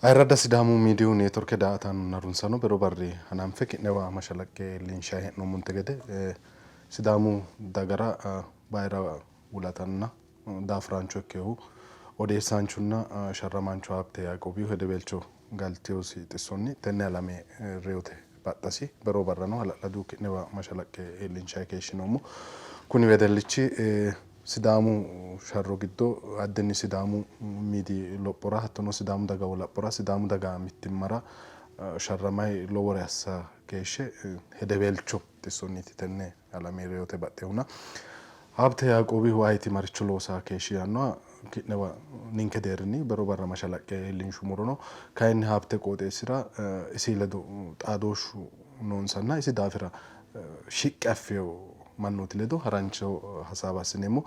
Ayirradda Sidaamu Miidiyu Neetworke daa''ataanonna harunsano bero barri hananfe ki'newa mashalaqqe iillinshanni hee'noommonte gede Sidaamu dagara bayira wulatanna daafuraancho ikkinohu odeessaanchunna sharramaanchu Habte Yaaqoobihu hedeweelcho galtinosi xissonni tenne alame reyote baxxasi bero barrano hala'ladu ki'newa mashalaqqe iillinshanni keeshshinoommo. Kuni wedellichi Sidaamu sharro giddo addinni Sidaamu miidi lophora hattono Sidaamu daga wolaphora Sidaamu daga mittimmara sharramayi lowore assa keeshshe hedeweelcho xissonniiti tenne alame reyote baxxinohuna. Habte Yaaqoobihu ayeti maricho loosa keeshshi yaannoha ki'newa ninke deerrinni bero barra mashalaqqe iillinshummorono kayinni Habte qooxeessira isi ledo xaadooshshu noonsanna isi daafira shiqqe affino mannooti ledo harancho hasaawa assineemmo.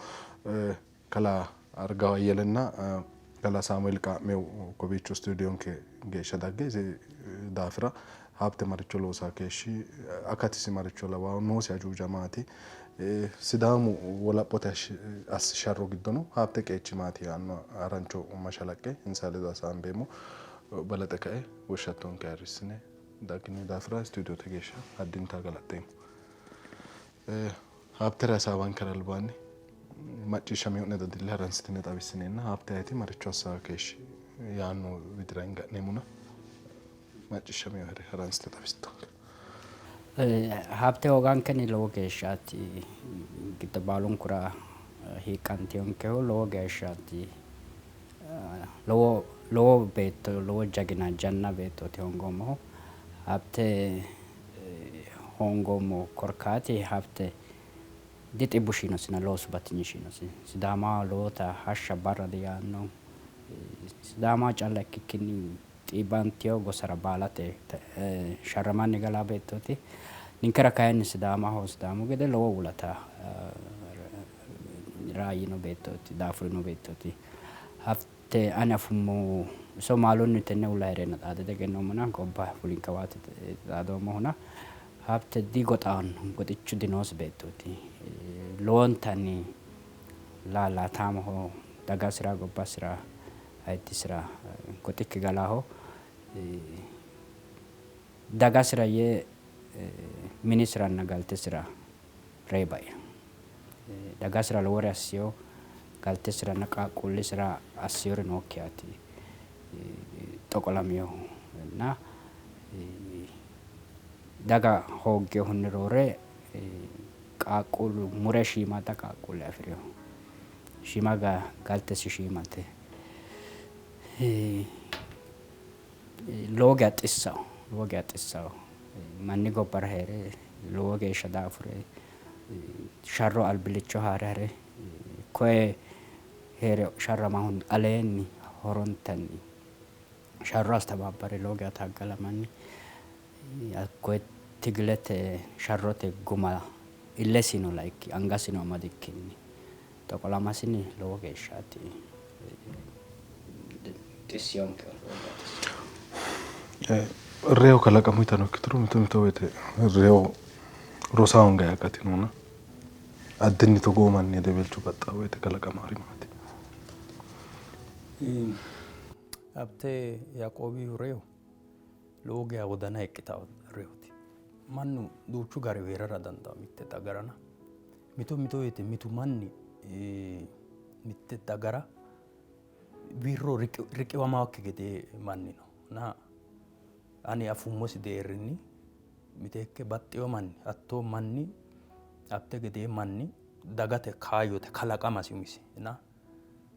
Kalaa Argaw Ayyelenna kalaa Saamueeli Qaa'mew kowiicho stuudiyonke geeshsha dagge isi daafira Habte maricho loosa keeshshi, akatisi maricho lawawo, noosi ajuuja maati, Sidaamu wolaphote assi sharro giddono Habte qeechi maati yaanno harancho mashalaqqe insa ledo hasaambeemmo. Balaxe kae woshshattonke ayirrissine daggini daafira stuudiote geeshsha addinta galaxxeemmo. Habtere hasaawankera albaanni macciishshamino'ne dadille haransitine xawissineenna Habte ayeti maricho assa keeshshi yaanno widira hinga'neemmona macciishshaminohere haransite xawisittonke. Habte hoogankenni lowo geeshshaati giddo baalunkura hiiqqantinonkehu lowo geeshshaati lowo lowo beetto lowo jagina janna beettooti hoongoommohu. Habte hoongoommo korkaati Habte dixibbu shiinosina loosu batinyi shiinosi. Sidaamaho lowota hashsha barra diyaanno. Sidaamaho calla ikkikkinni xiibantino gosara baalate sharramanni galaa beettooti. Ninkera kayinni Sidaamaho Sidaamu gede lowo wulata raayyino beettooti, daafurino beettooti. Hatte ani afummo iso maalunni tenne uulla hee'reenna xaade diegennoommona gobba fulinkawaati xaadoommohuna Habte digoxanno, goxichu dinoosi beettooti. Lowontanni laalaataamoho dagasira gobbasira ayiddisira goxikki galaho. Dagasira yee minisiranna galtesira ree baino. Dagasira lowore assino, galtesiranna qaaqquullisira assinori nookkihaati xoqolaminohu na daga hoogginohunni roore qaaqquullu mure shiimaadda qaaqquulle afi'rino. Shiima galtesi shiimate. Lowo geya xissawo, lowo geya xissawo. Manni gobbara hee're lowo geeshsha daafure sharro albillicho haa're ha're koye hee're sharramahunni aleenni horontanni sharro astabaabare lowo geya taaggalamanni hakkoye tigilete sharrote guma illesino laikki angasino amadikkinni xoqolamasinni lowo geeshshaati xissiyonke. Reyo kalaqamuyitano ikkituro mito mito woyite reyo rosa hoongayi akati noona addinni togoo manni hedeweelcho baxxaa woyite kalaqamaari maati? Habte Yaaqoobihu reyo lowo geya wodana hiiqqitawo reyooti. Mannu duuchu garihu hee'rara dandaanno mitte dagarana. Mito mito woyite mitu manni mitte dagara wirro riqiwamaakki gedee manni no. Na ani afummosi deerrinni miteekke baxxeyo manni hattoo manni hatte gedee manni dagate kaayyote kalaqamasi umisi na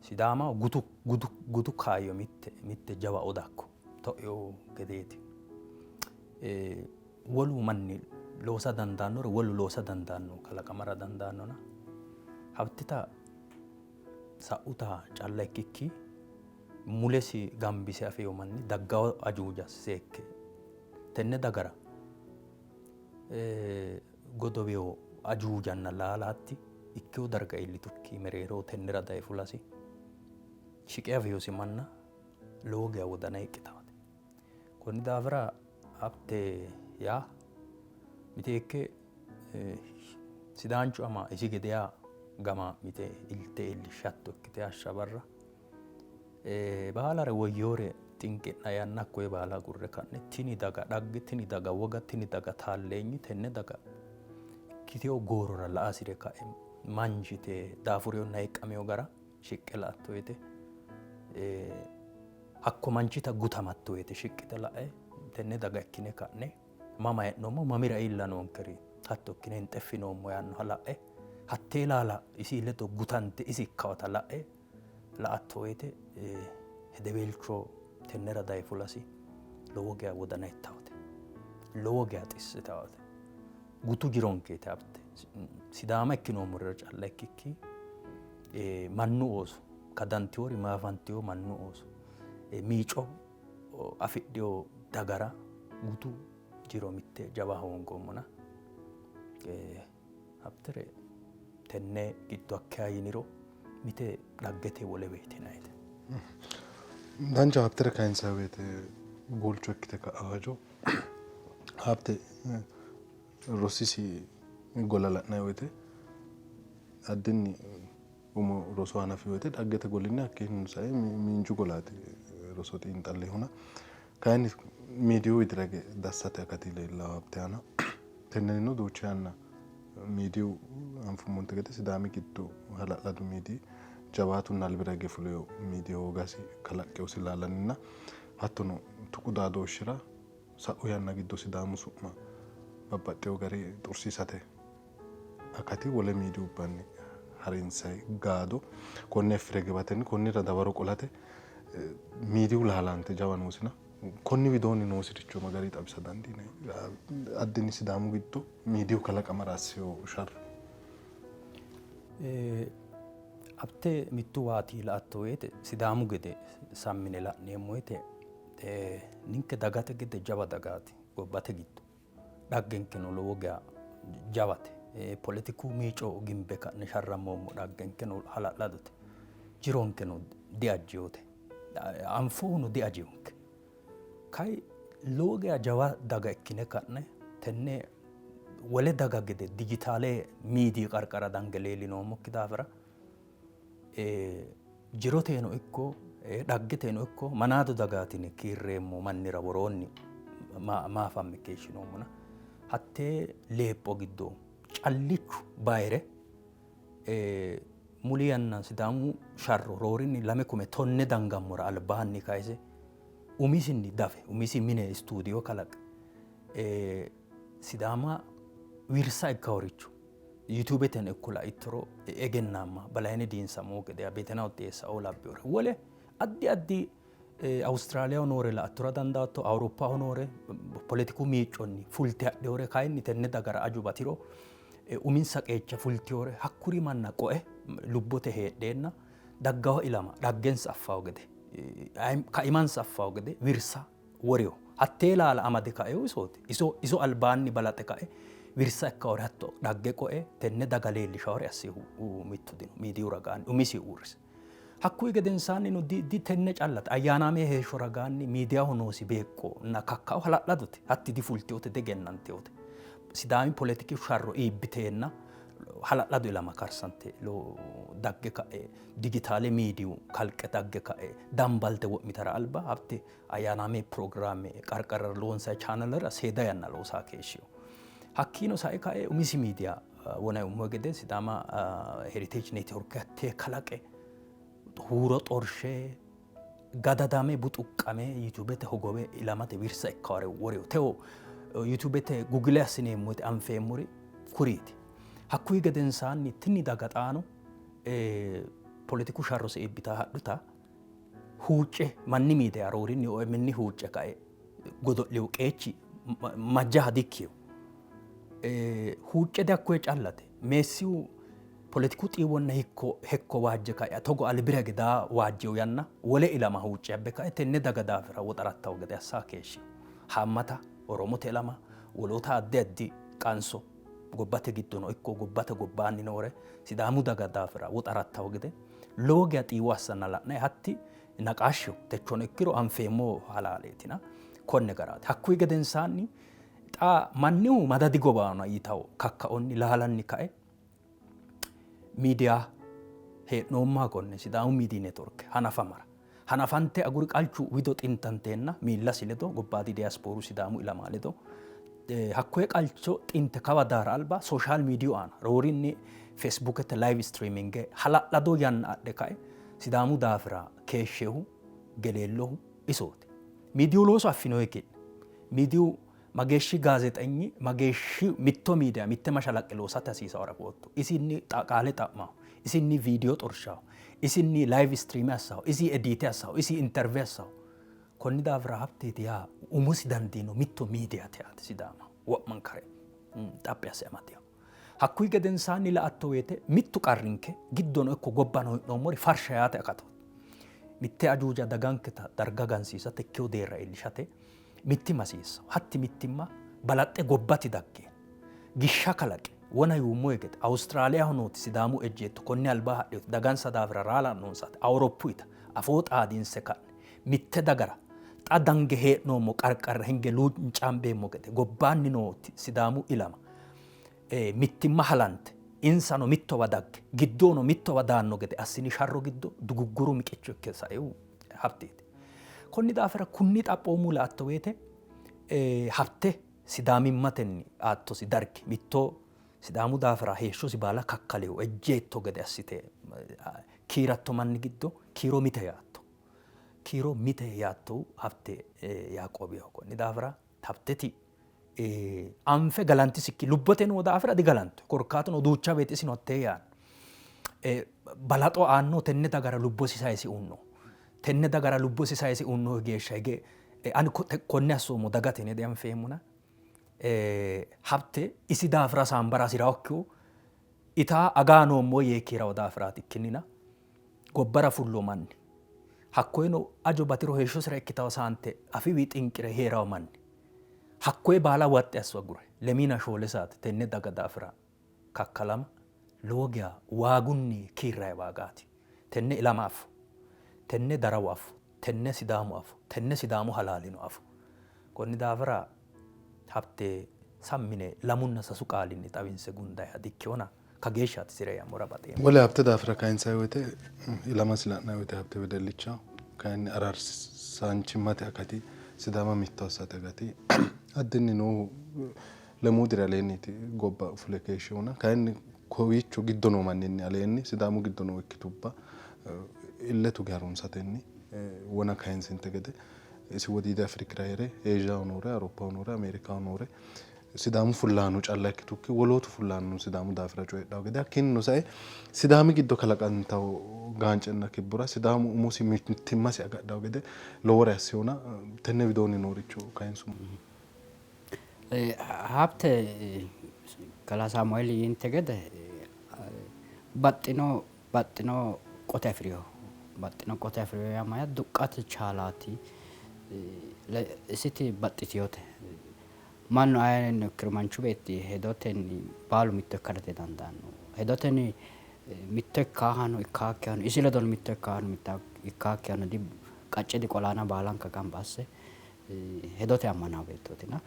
Sidaamaho gutu gutu gutu kaayyo mitte mitte jawa odakko to'eo gedeeti. Wolu manni loosa dandaannore wolu loosa dandaanno kalaqamara dandaannona hattita sa'uta calla ikkikki mulesi gambise afeyo manni daggawo ajuuja seekke tenne dagara godoweyo ajuujanna laalaatti ikkeyo darga iillitukki mereeroho tennera daye fulasi shiqe afeyosi manna lowo geya wodana hiiqqitawote. Konni daafira Habte yaa miteekke sidaanchu ama isi gedeya gamaa'mite ilte iillishshatto ikkite hashsha barra baalare woyyoore Xinqi'na yanna hakkoye baala agurre ka'ne tini daga dhagge, tini daga woga, tini daga taalleenyi, tenne daga ikkiteyo goorora la'a hasi're kae manchite daafureyonna hiiqqameyo gara shiqqe la''atto woyte hakko manchita gutamatto woyte shiqqite la'e tenne daga ikkine ka'ne mama hee'noommo, mamira iilla noonkeri hatto ikkine hinxeffinoommo yaannoha la'e hattee laala isi ledo gutante isi ikkawota la'e la''atto woyte hedeweelcho tennera daye fulasi lowo geya wodana ittawote, lowo geya xissitawote. Gutu jironkeeti Habte. Sidaama ikkinoommorira calla ikkikki mannu ooso kadantewori maafantewo mannu ooso miico afidhino dagara gutu jiro mitte jawa hoongoommona Habtere tenne giddo hakkeya yiniro mite dhaggete wole woyte yinannite. Dancha Habtere kayinsanni woyte guulcho ikkite ka'a hajo Habte rosisi gola la'nanni woyte addinni umo roso hanafi woyte dhaggete golinni hakkiinnino sae miinju golaati roso xiinxallihuna. Kayinni miidiyu widira hige dassate akati leellanno Habte aana. Tennennino duucha yanna miidiyu anfummonte gede Sidaami giddo hala'ladu miidiyi jawaatunna albira hige fulino miidiyi hoogasi kalaqqinosi laalanninna hattono tuqu xaadooshshira sa'u yanna giddo Sidaamu su'ma babbaxxewo gari xursiisate akati wole miidiyubbanni harinsanni gaado konne effire giwatenni konnira dawaro qolate miidiyu laalaante jawa noosina konni widoonni noosiricho ma garinni xawisa dandiinanni? Addinni Sidaamu giddo miidiyu kalaqamara assino sharro. Habte mittu waati la''atto woyte Sidaamu gede sammine la'neemmo woyte ninke dagate gede jawa dagaati gobbate giddo. Dhaggenkeno lowo geya jawate. Poletiku miico gimbe ka'ne sharrammoommo dhaggenkeno hala'ladote. Jironkeno diajjinote. Anfohuno diajinonke. Kayi lowo geya jawa daga ikkine ka'ne tenne wole daga gede dijitaale miidiyi qarqara dange leellinoommokki daafira jiroteno ikko dhaggeteno ikko manaado dagaati yine kiirreemmo mannira woroonni maafamme keeshshinoommona hattee leepho giddo callichu bayire muli yanna Sidaamu sharro roorinni 2010 dangammora albaanni kayise umisinni dafe umisi mine istuudiyo kalaqe Sidaama wirsa ikkaworicho Yutuubeteno ikko laittoro egennaamma Balayine Diinsamo gede Beetena Oxxeessaoo labbewore wole addi addi Awustiraaliyaho noore la''attora dandaatto, Awuroppaho noore poletiku miiconni fulte hadhinore kayinni tenne dagara aju batiro uminsa qeecha fultinore hakkuri manna qoe lubbote heedheenna daggawo ilama dhaggensa affawo gede kaimansa affawo gede wirsa worino. Hattee laala amade kaehu isooti. Iso iso albaanni balaxe kae wirsa ikkawore hatto dhagge qoe tenne daga leellishawore assihu mittu dino miidiyu ragaanni umisi uurrise. Hakkuyi gedensaannino di, di tenne callate ayyaanaame heeshsho ragaanni miidiyaho noosi beeqqo na kakkao hala'ladote. Hatti difultinote diegennantinote. Sidaami poletiku sharro iibbiteenna hala'lado ilama karsante dagge ka'e dijitaale miidiyu kalqe dagge ka'e dambalte wo'mitara alba habte ayyaanaame pirogiraame qarqarira loonsanni chaanalera seeda yanna loosa keeshshino. Hakkiino sae kae umisi miidiya wonay ummo gede Sidaama Heritage Network hattee kalaqe huuro xorshe gadadame buxuqqame yuutuubete hogowe ilamate wirsa ikkaware worino. Tewo yuutuubete gugile assineemmo woyte anfeemmori kuriiti. Hakkuyi gedensaanni tini daga xaano poletiku sharrose iibbita hadhuta huucce manni miidiya roorinni OMN huucce kae godo'lihu qeechi majjaha dikkino. Huucce dihakkoye callate. Meessihu poletiku xiiwonna hikko hekko waajje kae togo albira daa waajjehu yanna wole ilama huucce abbe kae tenne daga daafira woxarattawo gede assa keeshshino. Haammata Oromote ilama woloota addi addi qanso gobbate giddono ikko gobbate gobbaanni noore Sidaamu daga daafira woxarattawo gede lowo geya xiiwo assanna la'nanni hatti naqaashsheho techono ikkiro anfeemmo halaaleetina konne garaati. Hakkuyi gedensaanni xa mannihu madadi gobaana yitawo kakkaonni laalanni kae miidiya hee'noommoha konne Sidaamu miidiyi networke hanafamara. Hanafante aguri qalchu wido xintanteenna miillasi ledo gobbaadi diyaaspooru Sidaamu ilama ledo hakkoye qalcho xinte kawa daara alba social miidiyu aana roorinni Feesbuukete live streaminge hala'lado yanna adhe kae Sidaamu daafira keeshshehu geleellohu isooti. Miidiyu looso affinoyi ki'ne. Miidiyu mageeshshi gaazeexenyi mageeshshi mitto miidiya mitte mashalaqqe loosate hasiisawore afootto. Isinni qaale xa'maho, isinni viidiyo xorshaho, isinni live streame assaho, isi ediite assaho, isi interview assaho. Konni daafira Habteeti yaa umosi dandiino mitto miidiyaati yaate Sidaamaho wo'mankare xaphi asse amadino. Hakkuyi gedensaanni la''atto woyte mittu qarrinke giddono ikko gobbano hee'noommori farsha yaate akatooti. Mitte ajuuja daganketa darga gansiisate ikkewo deerra iillishate mittimma hasiissanno. Hatti mittimma balaxxe gobbati daggino. Gishsha kalaqe wona yuummohe gede Awustiraaliyaho nooti Sidaamu ejjeetto konni alba hadhinoti dagansa daafira raala noonsati Awuroppuyita afoo xaadinse ka'ne mitte dagara xa dange hee'noommo qarqarra hinge luuncaambeemmo gede gobbaanni nooti Sidaamu ilama mittimma halante insano mittowa dagge giddono mittowa daanno gede assini sharro giddo dugugguru miqicho ikke saihu Habteeti. Konni daafira kunni xaphoomu la''atto woyte Habte Sidaamimmatenni aattosi dargi mitto Sidaamu daafira heeshshosi baala kakkalihu ejjeetto gede assite kiiratto manni giddo kiiro mite yaatto. Kiiro mite yaattohu Habte Yaaqoobiho. Konni daafira Habteti anfe galantisikki lubbote noo daafira digalanto. Korkaatuno duucha woyte isino hattee yaanno. Balaxo aanno tenne dagara lubbosi sayise uunno. Tenne dagara lubbosi sayise uunno geeshsha hige ani konne assoommo dagate yine dianfeemmona. Habte isi daafira saambara hasi'raokkihu itaa agaa noommo yee kiirawo daafiraati ikkinnina gobbara fullo manni hakkoyeno ajo batiro heeshshosira ikkitawo saante afiwi xinqire hee'rawo manni hakkoye baala waxxe asso agure lemiina shoole saate tenne daga daafira kakkalama lowo geya waagunni kiirrayi waagaati. Tenne ilama affu. Tenne darawo affu. Tenne Sidaamu affu. Tenne Sidaamu halaalino afu. Konni daafira Habte sammine lamunna sasu qaalinni xawinse gundayiha dikkinona kageeshshaati isire yaammora baxeemmo. Wole Habte daafira kayinsanni woyte ilamasi la'nanni woyte Habte wedellichaho kayinni araarsaanchimmate akati Sidaama mitto assate akati addinni noohu lemuu diri aleenniiti gobba fule keeshshinohuna kayinni kowiicho giddo noo manninni aleenni Sidaamu giddo noo ikkitubba ille tuge harunsatenni wona kayinsinte gede isi Wodiidi Afrikira hee're Eezhiyaho noore, Awuroppaho noore, Ameerikaho noore Sidaamu fullahaano calla ikkitukki wolootu fullahaanono Sidaamu daafira coyidhanno gede hakkiinnino sae Sidaami giddo kalaqantanno gaancenna kibbura Sidaamu umosi mittimmasi agadhanno gede lowore assinona tenne widoonni nooricho kayinsummo. Habte kalaa Saamueeli yiinte gede baxxino baxxino qote afi'rinoho. Baxxino qote afi'rino yaa mayyaate? Duqqate chaalaati. Isiti baxxitinote. Mannu ayeno ikkiro manchu beetti hedotenni baalu mitto ikkara didandaanno. Hedotenni mitto ikkaahano ikkaakkihano isi ledono mitto ikkaahano ikkaakkihano qacce diqolaana baalanka gamba asse hedote ammananno beettootina.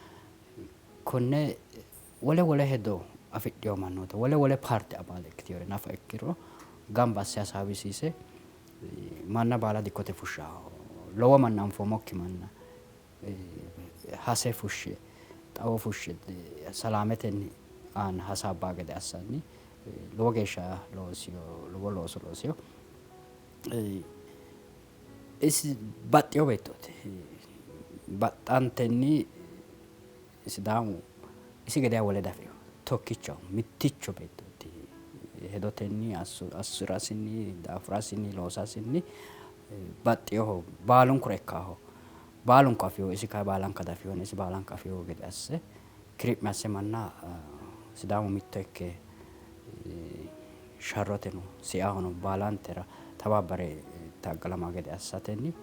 Konne wole wole hedo afidhino mannoota, wole wole paarte abaale ikkitinore nafa ikkiro gamba asse hasaawisiise manna baala dikkote fushshanno. Lowo manna anfoommokki manna hase fushshe xawo fushshe salaametenni aana hasaabbanno gede assanni lowo geeshsha loosino, lowo looso loosino. Isi baxxino beettooti. Baxxantenni Sidaamu isi gedeeha wole diafirino. Tokkichaho, mitticho beettooti. Hedotenni, assi'rasinni, daafurasinni, loosasinni baxxinoho. Baalunkura ikkaaho. Baalunku afino, isi kayi baalanka diafino. Isi baalanka afino gede asse kiri'mi asse manna Sidaamu mitto ikke sharroteno siahono baalantera tababbare taggalama gede assatenni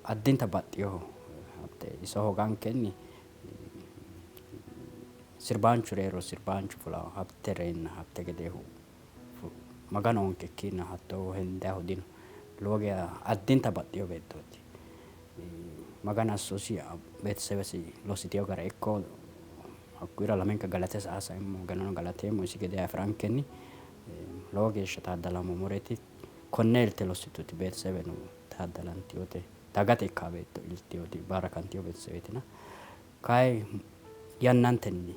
addinta baxxinoho. Iso hoogankenni sirbaanchu reyiro sirbaanchu fulawo, Habte reenna Habte gedeehu Maganu oonke ikkiina hattoo hendayihu dino. Lowo geya addinta baxxino beettooti. Maganu assosi beetesebesi lossitino gara ikko hakkuyira lamenka galate sa''a saeemmo, Maganono galateemmo isi gedee afi'rankenni lowo geeshsha taaddalamoommoreeti. Konne ilte lossituti beetesebeno Taaddalantinote dagate ikkaa beetto iltinoti baarakantino beeteseweetina. Kayi yannantenni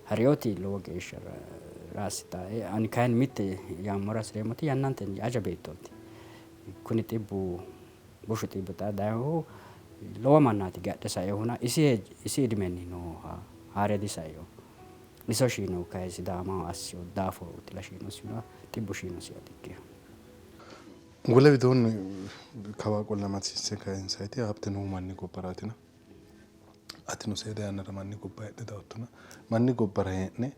hariyoti lowo geeshsha raassitae. Ani kayinni mitte yaammora hasireemmoti yannantenni aja beettooti. Kuni xibbu bushu xibbu xa dayihu lowo mannaati gadhe sainohuna isi isi idimenni nooha haare disaino. Iso shiinohu kayi Sidaamaho assino daafurootilla shiinosihuna xibbu shiinosiha dikkino. Wole widoonni kawa qolle amadisiinse kayinsayti Habte noohu manni gobbaraatina. Atino seeda yannara manni gobba heedhe dawottona manni gobbara hee'ne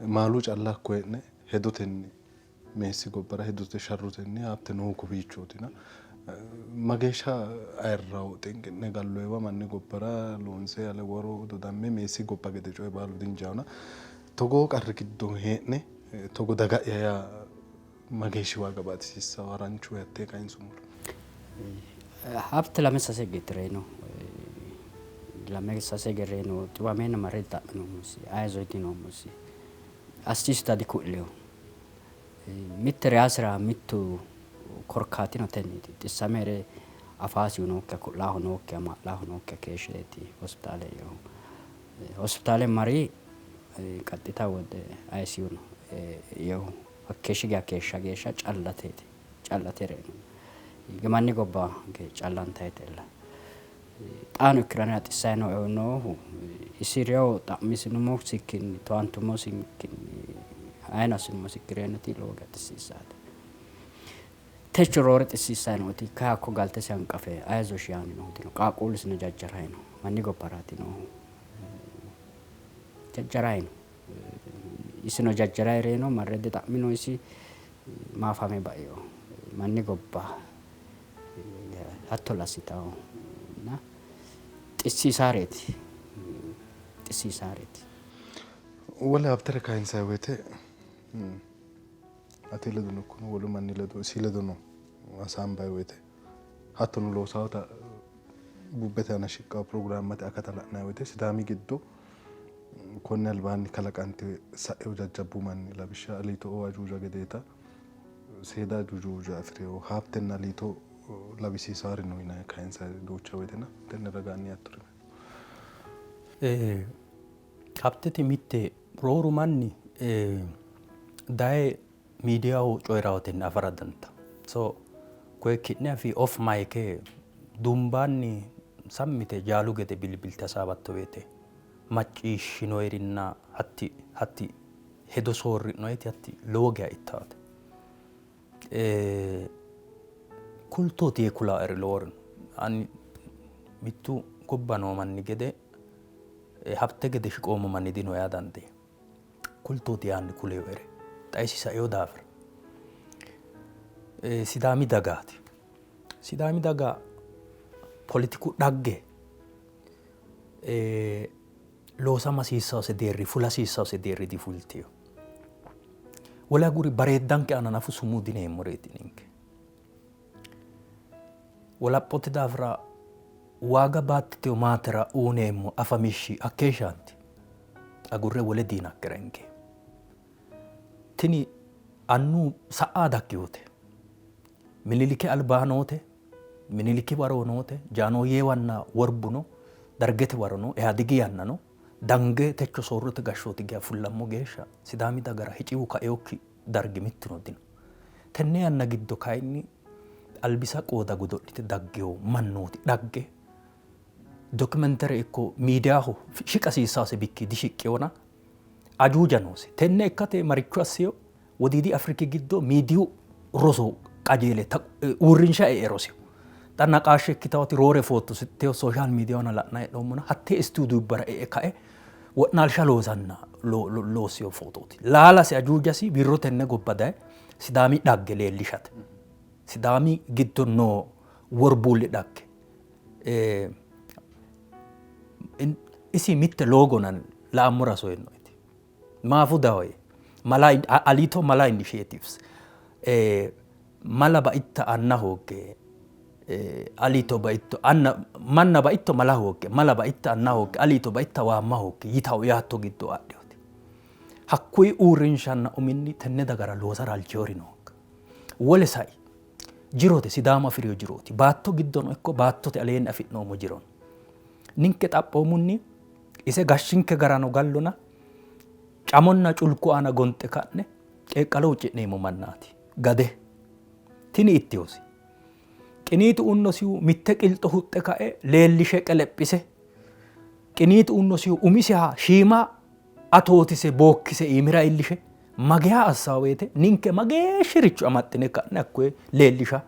maalu calla hakko hee'ne hedotenni meessi gobbara hedote sharrotenni Habte noohu kowiichootina mageeshsha ayirrawo xinqi'ne galloyiwa manni gobbara loonse ale woro dodamme meessi gobba gede coye baalu dinjaawona togoo qarri giddo hee'ne togo daga'ya yaa mageeshshi waaga baatisiissawo haranchu hattee kayinsummoro. Habte lame sase hige reyino. Lame sase hige reyino. Xiwameenna marre xa'minoommosi. Ayizoo yitinoommosi. Assisita diku'lino. Mitte reyasira mittu korkaatino tenneeti. Xissame hee're afaasihu nookkiha, ku'laahu nookkiha, ma'laahu nookkiha keeshsheeti hospitaale einohu. Hospitaale mari qaxxita wode ICU no einohu. Hakkeeshshi geya keeshsha geeshsha callateeti. Callate reyino. Manni gobba callantayitella. Xaano ikkiro anera xissayi noohu isi reyo xa'misinummosikkinni towaantummosikkinni ayino assinummosikkini reyinoti lowo geya xissiissaate. Techo roore xissiissayi nooti kayi hakko galtesi hanqafe ayizoshi yaanni nooti no. Qaaqquullisino jajjarayi no. Manni gobbaraati noohu. Jajjarayi no. Isino jajjarayi reyino marre dixa'mino isi maafame baino. Manni gobba hattolla assitawo እና xissiisaareeti. Xissiisaareeti. Wole Habtere kayinsayi woyte ate ledono ikkono wolu manni ledo isi ledono hasaambayi woyte hattono loosaawota bubbete aana shiqqawo pirogiraammate akata la'nayi woyte Sidaami giddo konni albaanni kalaqante sa'ewo jajjabbu manni lawishsha Aliito ajuuja gedeeta seeda ajuuja afi'rewo Habtenna Aliito lawisiisaari no yinayi kayinsayi duucha woytena tenne ragaanni yaattori no? Habtete mitte rooru manni daye miidiyaho coyi'rawotenni afara dandaanno. So koye ki'ne afi off mic dumbaanni sammite jaalu gede bilbilte hasaabatto woyte macciishshinoyirinna hatti hatti hedo soorri'noyiti hatti lowo geya ittaate. Kultooti yee kulaaeri lowori no. Ani mittu gobba noo manni gede Habte gede shiqoommo manni dino yaa dandeemmo. Kultooti yaanni kuleyoere xa isi saino daafira. Sidaami dagaati. Sidaami daga poletiku dhagge loosama hasiissawose deerri fula hasiissawose deerri difultino. Wole aguri bareeddanke aana nafu sumuu dineemmoreeti ninke. Wolaphote daafira waaga baattitino maatera uuneemmo afamishshi hakkeeshshaanti. Agurre wole diinakkira hinge. Tini annu sa''a dagginote. Miniliki albaa noote, Miniliki waro noote, Jaanooyyeewanna worbu no, Dargete waro no, Ihaadigi yanna no, dange techo soorrote gashshooti geya fullammo geeshsha Sidaami dagara hiciwu kainokki dargi mittuno dino. Tenne yanna giddo kayinni albisa qooda godo'lite daggino mannooti dhagge dokimentere ikko miidiyaho shiqa hasiissaase bikki dishiqqinona ajuuja noose. Tenne ikkate maricho assino? Wodiidi Afriki giddo miidiyu roso qajeele uurrinsha e'e rosino. Xa naqaashshe ikkitawoti roore footto sooshaal miidiyaho la'nanni hee'noommona hattee istuudiyubbara e'e kae wo'naalsha loosanna loossino footooti. Laalasi ajuujasi wirro tenne gobba daye Sidaami dhagge leellishate. Sidaami giddo noo worbuulli dhagge. Isi mitte loogona la'ammora soyinoeti. Maafu dawoye mala Alito Mala Initiatives mala baitta anna hoogge Alito baitto anna manna baitto mala hoogge mala baitta anna hoogge Alito baitta waamma hoogge yitawo yaatto giddo adhewoti. Hakkuyi uurrinshanna uminni tenne dagara loosara halchewori noonka. Wole sai. Jirote Sidaamu afi'rino jirooti. Baatto giddono ikko baattote aleenni afi'noommo jiro no. Ninke xaphoomunni ise gashshinke garano gallona camonna culku aana gonxe ka'ne qeeqqalo huucci'neemmo mannaati. Gade tini ittiyosi. Qiniitu unnosihu mitte qilxo huxxe kae leellishe qelephise qiniitu unnosihu umisiha shiima atootise bookkise iimira iillishe mageya assaa woyte ninke mageeshshiricho amaxxine ka'ne hakkoye leellisha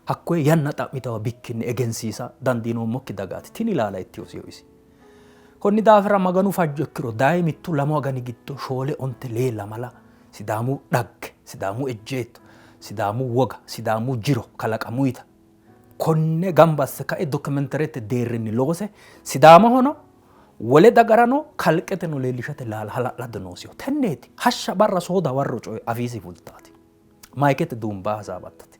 hakkoye yanna xa'mitawa bikkinni egensiisa dandiinoommokki dagaati. Tini laala ittiyosiho isi. Konni daafira Maganu fajjo ikkiro daye mittu lamu agani giddo shoole onte lee lamala Sidaamu dhagge, Sidaamu ejjeetto, Sidaamu woga, Sidaamu jiro kalaqamuyita konne gamba asse kae dokimenterete deerrinni loose Sidaamahono wole dagarano kalqeteno leellishate laala hala'lado noosiho. Tenneeti hashsha barra sooda warro coye afiisi fultaati. Mayikete duumbaa hasaabattate.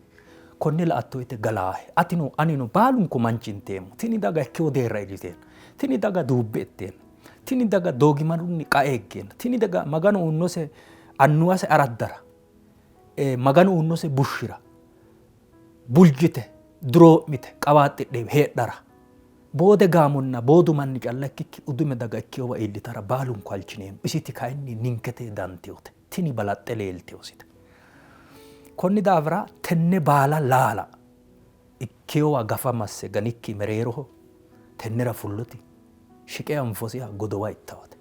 Konne la''atto woyte galaahe. Atino anino baalunku manchi inteemmo. Tini daga ikkewo deerra iilliteenna, tini daga duubbe itteenna, tini daga doogimarunni qae higgeenna, tini daga Maganu uyinnose annuwase araddara, Maganu uyinnose bushshira buljite, duroo'mite, qawaaxxidhe heedhara boode gaamonna boodu manni calla ikkikki udume daga ikkewowa iillitara baalunku halchineemmo. Isiti kayinni ninkete dantewote. Tini balaxxe leelteosite. Konni daafira tenne baala laala ikkeyowa gafa masse ganikki mereeroho tennera fulloti shiqe anfosiha godowa ittawate.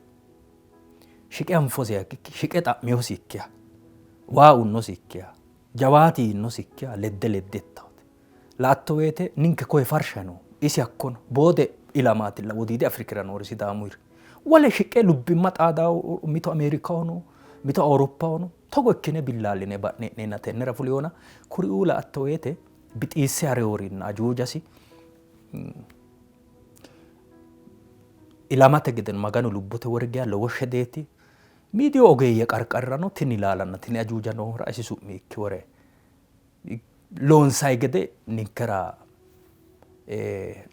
Shiqe anfosiha ikkikki shiqe xa'miyosikkiha waa unnosikkiha jawaati yiinnosikkiha ledde ledde ittawate. La''atto woyte ninke koye farsha no, isi hakko no, boode ilamaatilla Wodiidi Afrikira noori Sidaamuyiri. Wole shiqqe lubbimma xaadawo mito Ameerikaho no, mito Awuroppaho no, togo ikkine billaalline ba'ne hee'neenna tennera fuliyona kuriuu la''atto woyte bixiisse hariyorinna ajuujasi ilamate gedeno Maganu lubbote wori geya lowo shedeeti. Miidiyu ogeeyye qarqarirano tini laalanna tini ajuuja noohura isi su'mi ikki wore loonsayi gede ninkera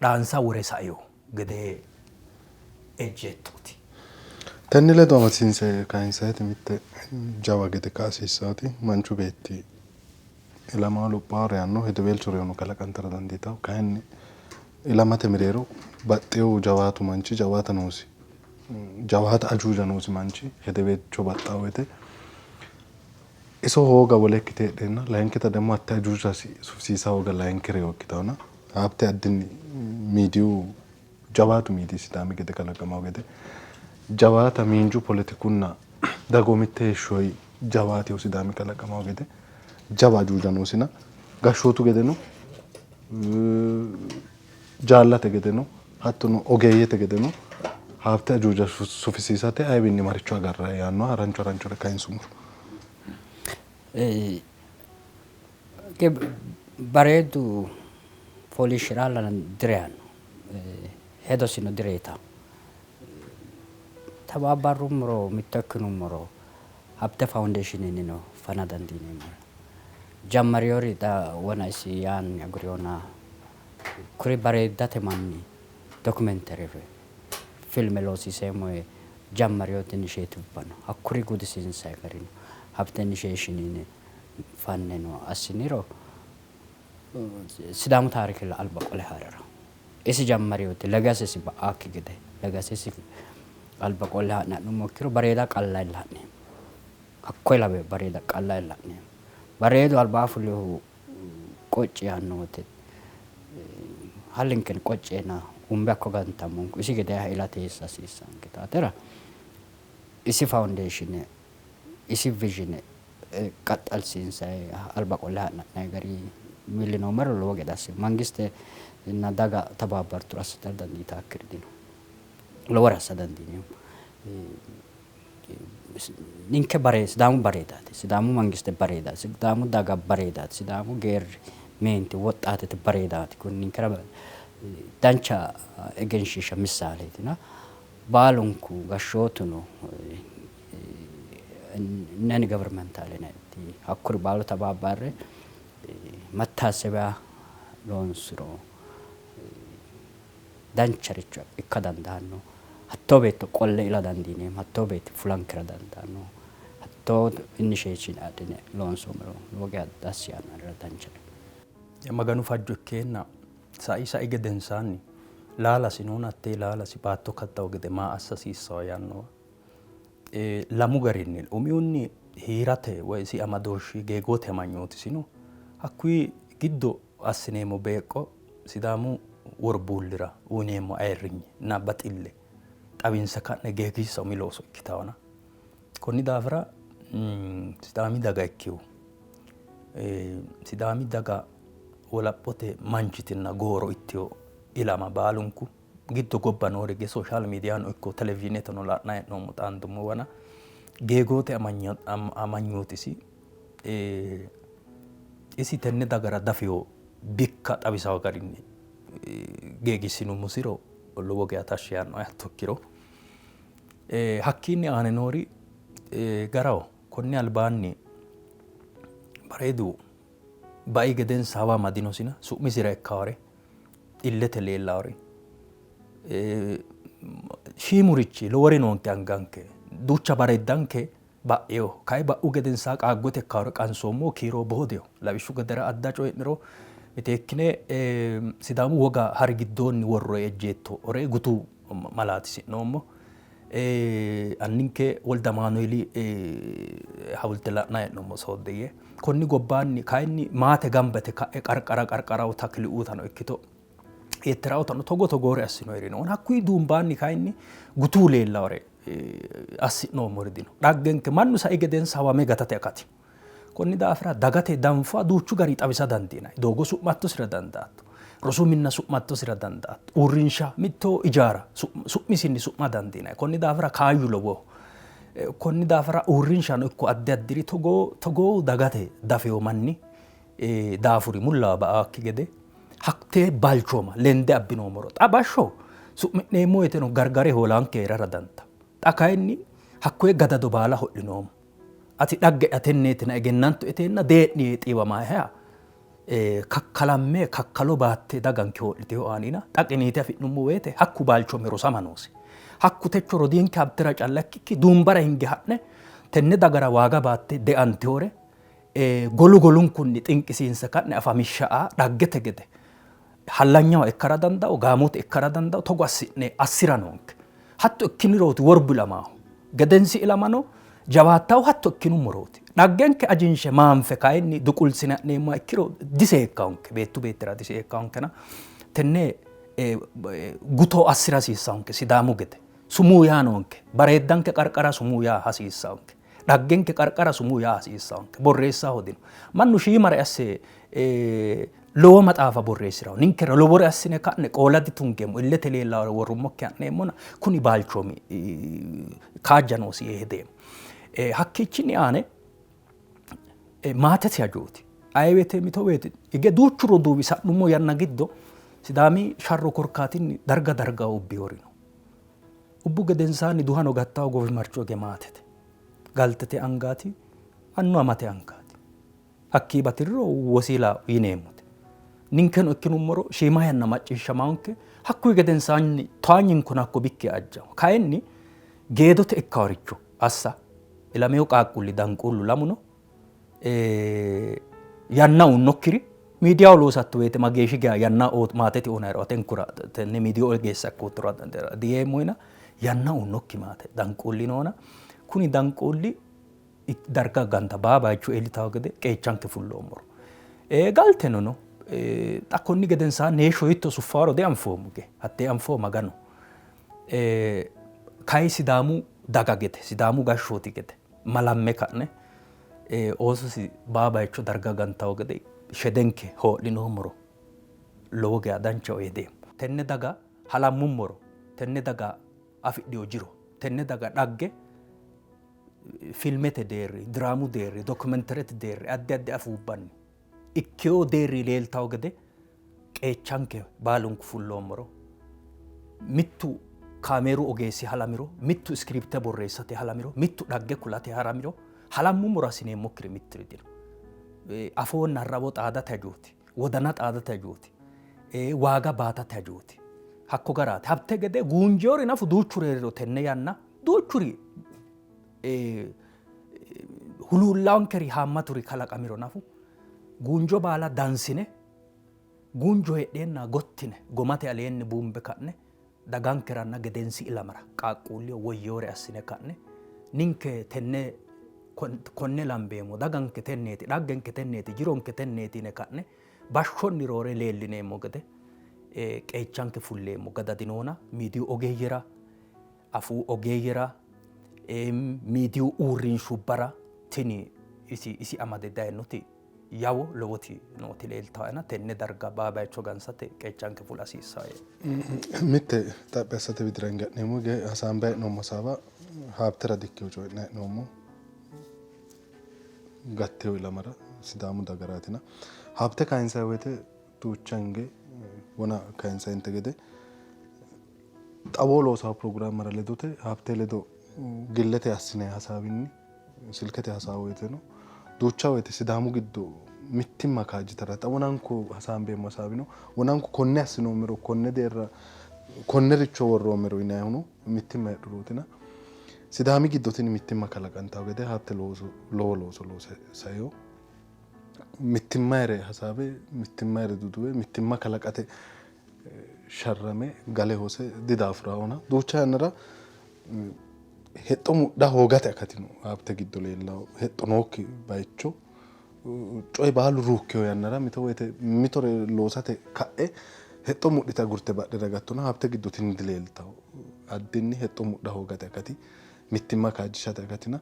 dhaansa wore saino gedee ejjeettooti. Tenne ledo amadisiinse kayinsayiti mitte jawa gede ka'a hasiissaati manchu beetti ilama lophawo reyanno hedeweelcho reyono kalaqantara dandiitanno. Kayinni ilamate mereero baxxeewo jawaatu manchi jawaata noosi jawaata ajuuja noosi manchi hedeweelcho baxxawo woyte Iso hooga wole ikkite heedheenna, layinkita demmo hatte ajuujasi sufisiisa hooga layinki reyo ikkitannona, hatte addinni miidiyu jawaatu miidiyi Sidaami gede kalaqamawo gede jawaata miinju, poletikunna dagoomitte heeshshoyi jawaatihu Sidaami kalaqamawo gede jawa ajuuja noosina gashshootu gedeno jaallate gedeno hattono ogeeyyete gedeno haafte ajuuja sufisiisate ayiwinni maricho agarranni yaannoha harancho haranchore kayinsummoro. Bareedu fooliishshi'ralla direyanno, hedosino direyitanno. Tabaabbarrummoro mitto ikkinummoro Habte Foundationennino fana dandiineemmo. Jammariyori xa wona isi yaanni aguriyona kuri bareeddate manni documentary filme loosiiseemmo yee jammariyoti inisheetivubba no. Hakkuri gudisiinsayi gari no. Habte Initiation yine fanne no assiniro Sidaamu taarikella alba qole haa'rara. Isi jammariyoti legasesi ba'akki gede legasesi alba qolle haa'ne ha'nummo ikkiro bareeda qalla illa ha'neemmo. Hakkoye lawe bareeda qalla illa ha'neemmo. Bareedu albaa fulihu qocci yaanno wote hallinkenni qocci yeena umbe hakko gantammonku isi gedeeha ilate hiissa hasiissanke daafira isi foundation isi vision qaxxalsiinsayi alba qolle ha'nanni gari millinoommero lowo gede asse mangiste inna daga tabaabbarturo assitara dandiitaakkiri dino. Lowore assa dandiineemmo. Ninke bare Sidaamu bareedaati. Sidaamu mangiste bareedaati. Sidaamu daga bareedaati. Sidaamu geerri meenti woxxaatete bareedaati. Kuni ninkera dancha egenshiishsha missaaleetina baalunku gashshootuno non governmental yinaniti hakkuri baalu tabaabbarre mattaassebiya loonsiro dancharicho ikka dandaanno. Hattoo beetto qolle ila dandiineemmo. Hattoo beetti fulankera dandaanno. Hattoo initiation adhine loonsoommero lowo geya dassi yaanno anera danchate. Maganu fajjo ikkeenna sai sai gedensaanni laalasi noona hattee laalasi baatto kaddawo gede maa assa hasiissawo yaannowa lamu garinni umihunni hee'rate woy isi amadooshshi geegote amanyootisino hakkuyi giddo assineemmo beeqqo Sidaamu worbuullira uyineemmo ayirrinye baxille xawinse ka'ne geegiissa umi looso ikkitawona. Konni daafira Sidaami daga ikkihu Sidaami daga wolaphote manchitinna gooro ittiyo ilama baalunku giddo gobba noori ge social mediano ikko televizhiineteno la'nanni hee'noommo xaandummowana geegote amanyootisi isi tenne dagara dafeyo bikka xawisawo garinni geegiissinummosiro lowo geya tashshi yaannoe hatto ikkiro. Hakkiinni aane noori garaho konni albaanni bareedu bai gedensa hawa amadinosina su'misira ikkaare illete leellaari shiimurichi lowori noonke anganke duucha bareeddanke ba'eyo kayi ba'u gedensaa qaaggote ikkaare qansoommo kiiro boodeho lawishshu gedera adda coyi'niro miteekkine Sidaamu woga hari giddoonni worroye ejjeetto ore gutu malaatisi'noommo. Anninke Wolde Amaanueeli hawulte la'nanni hee'noommo sooddeyye. Konni gobbaanni kayinni maate gamba yite ka'e qarqara qarqaraho takili'uutano ikkito eettiraotano togo togoore assinoyiri no. Hakkuyi duumbaanni kayinni gutuu leellawore assi'noommori dino. Dhaggenke mannu sai gedensa hawame gatate akati. Konni daafira dagate danfa duuchu gari xawisa dandiinanni. Doogo su'mattosira dandaatto. Rosu minna su'mattosira dandaatto. Uurrinsha mitto ijaara su'misinni su'ma dandiinanni. Konni daafira kaayyu lowoho. Konni daafira uurrinshano ikko addi addiri togoo togoo dagate dafeyo manni daafuri mullawa ba'akki gede hattee balchooma lende abbinoommoro xa bashsho su'mi'neemmo woyteno gargare hoolanke hee'rara dandaanno. Xa kayinni hakkoye gadado baala ho'linoommo. Ati dhagge'ya tenneetina egennantu eteenna dee'ni yee xiiwamaaheha kakkalamme kakkalo baatte daganke hoo'liteyo aanina xa qiniite afi'nummo woyte hakku balchoomi rosama noosi. Hakku techo rodiinke Habtira calla ikkikki duumbara hinge ha'ne tenne dagara waaga baatte deanteyore golu golunkunni xinqisiinse ka'ne afamishsha aa dhaggete gede hallanyaho ikkara dandawo, gaamote ikkara dandawo, togo assi'ne assi'ra noonke. Hatto ikkinirooti worbu ilamaahu. Gedensi ilamano jawaattahu hatto ikkinummorooti. Dhaggenke ajinshe maanfe kayinni duqulsine ha'neemmoha ikkiro diseekkaonke, beettu beettira diseekkaonkena tenne guto assi'ra hasiissaonke Sidaamu gede. Sumuu yaa noonke. Bareeddanke qarqara sumuu yaa hasiissaonke. Dhaggenke qarqara sumuu yaa hasiissaonke. Borreessaho dino. Mannu shiimare asse lowo maxaafa borreessi'raho. Ninkera lowore assine ka'ne qoola ditungeemmo, illete leellawore worrummokki ha'neemmona kuni balchoomi kaajja noosi yee hedeemmo. Hakkiichinni aane maatete hajooti. Aye mito woyte hige duuchu roduuwi sa'nummo yanna giddo Sidaami sharro korkaatinni darga darga ubbiyorino. Ubbu gedensaanni duhano gattawo goofimarcho hige maatete. Galtete angaati, annu amate angaati. Hakkii batiriro wosiila yineemmote. Ninkeno ikkinummoro shiima yanna macciishshamaanke hakkuyi gedensaanni towaanyinkona hakko bikki ajjawo. Kayinni geedote ikkaworicho assa ilameyo qaaqquulli danquullu lamuno yanna uunnokkiri miidiyaho loosatto woyte mageeshshi geya yanna maatete uunayiro atenkura tenne miidiyu ogeessa ikkoottoro diyeemmoyina yanna uunnokki maate danquulli noona kuni danquulli darga ganta baa bayicho iillitawo gede qeechanke fulloommoro. Galteno no xa konni gedensaanni heeshsho hiitto suffaaro dianfoommo ge hattee anfoo Maganu. Kayi Sidaamu daga gede Sidaamu gashshooti gede malamme ka'ne oososi baa bayicho darga gantawo gede shedenke hoo'linoommoro lowo geya danchaho hedeemmo. Tenne daga halammummoro tenne daga afidhino jiro tenne daga dhagge filmete deerri, diraamu deerri, dokumenterete deerri addi addi afuubbanni ikkewo deerri leeltawo gede qeechanke baalunku fulloommoro mittu kaameeru ogeessi halamiro, mittu iskiripte borreessate halamiro, mittu dhagge kulate halamiro halammummoro assineemmokkiri mitturi dino. Afoonna arrawo xaadate hajooti, wodana xaadate hajooti, waaga baatate hajooti. Hakko garaati. Hatte gede guunjeori nafu duuchu reeriro tenne yanna duuchuri huluullaankeri haammaturi kalaqamiro nafu guunjo baala dansine Guunjo heedheenna gottine gomate aleenni buumbe ka'ne dagankeranna gedensi ilamara qaaqquulleho woyyoore assine ka'ne ninke tenne konne lambeemmo, daganke tenneeti, dhaggenke tenneeti, jironke tenneeti yine ka'ne bashshonni roore leellineemmo gede qeechanke fulleemmo gadadi noona miidiyu ogeeyyera, afuu ogeeyyera, miidiyu uurrinshubbara tini isi amade dayinoti yawo lowoti nooti leeltaena tenne darga baabayicho gansate qeechanke fula hasiissanno. Mitte xaphi assate widira hinge ha'neemmo hige hasaambayi hee'noommo hasaawa Haabtera dikkino coyi'nayi hee'noommo gattewo ilamara Sidaamu dagaraatina. Haabte kayinsayi woyite duucha hinge wona kayinsayinte gede xawo loosawo pirogiraammara ledote Haabte ledo gillete assinayi hasaawinni silkete hasaawa woyiteno duucha woyite Sidaamu giddo mittimma kaajjitara xa wonanku hasaambeemmo hasaawino wonanku konne assinoommero konne deerra konnericho worroommero yinayihuno mittimma heedhurootina Sidaami giddo tini mittimma kalaqantawo gede hatte looso lowo looso loose saino. Mittimmayire hasaawe mittimmayire duduwe mittimma kalaqate sharrame gale hose didaafuraona duucha yannara hexxo mudha hoogate akati no Haabte giddo leellawo hexxo nookki bayicho coyi baalu ruukkiyo yannara mito woyte mitore loosate ka'e hexxo mudhite agurte badhera gattona Haabte giddo tini dileeltawo addinni hexxo mudha hoogate akati mittimma kaajjishate akatina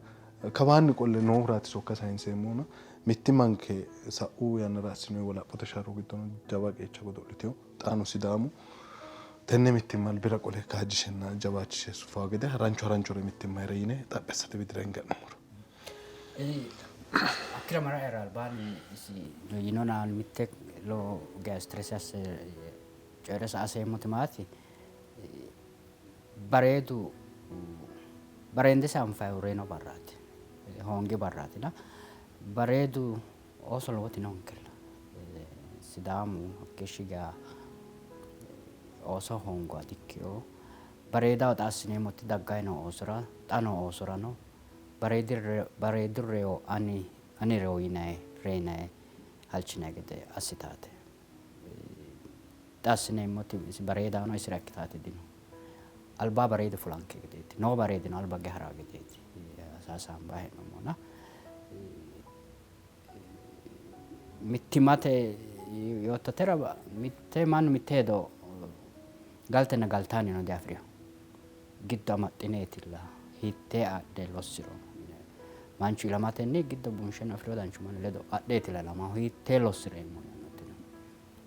kawaanni qolle noohuraati sokka sayinseemmohuna mittimmanke sa'u yannara assinoonni wolaphote sharro giddono jawa qeecha godo'litino. Xaano Sidaamu tenne mittimma albira qole kaajjishenna jawaachishe sufawo gede harancho haranchore mittimmayire yine xaphi assate widira hinge ha'nummoro. Hakkira mara albaanni isi yinona mitte lowo geya stress asse coyi're sa''a seemmoti maati bareedu bareendese anfayihu reyino barraati hoongi barraatina bareedu ooso lowoti noonkella Sidaamu hakkeeshshi geya ooso hoongoha dikkino. Bareedaho xa assineemmoti daggayi noo oosora xa noo oosorano bareedu reyo ani ane reyo yinayi reyinayi halchinayi gede assitaate. Xa assineemmoti isi bareedano isira ikkitaati dino. Alba bareedu fulanke gedeeti. Noo bareedino alba hige haraa gedeeti. Hasaambayi hee'noommona mittimmate yoottotera mitte mannu mitte hedo galtenna galtaannino diafi'rino. Giddo amaxxineetilla hiittee adhe lossiro manchu ilamatenni giddo bunsheno afi'rino danchummano ledo adheetilla ilamahu hiittee lossireemmo yaannoti no.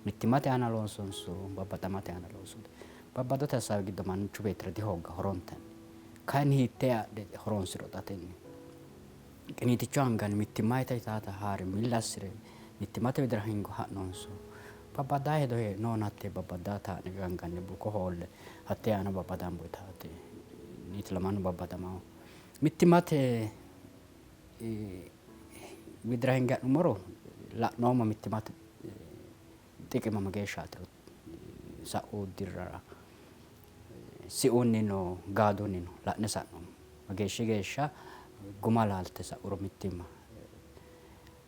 Mittimmate aana loonsonso babbaxamate aana loonsonso babbadote assaawe giddo manchu beettira dihoogga horontanni. Kayinni hiittee adhe horonsiro xa tenne qiniiticho anganni mittimmayita yitaata haare milli assire mittimmate widira hingo ha'nonso babbaddaa hedo noona hattee babbaddaa taa'ne ganganni buko hoolle hattee aana babbadambo yitaate niiti lamannu babbadamaho. Mittimmate widira hinge ha'nummoro la'noommo mittimmate xiqima mageeshshaatiro sa'u dirrara siunnino gaadunnino la'ne sa'noommo. Mageeshshi geeshsha guma laalte sa'uro mittimma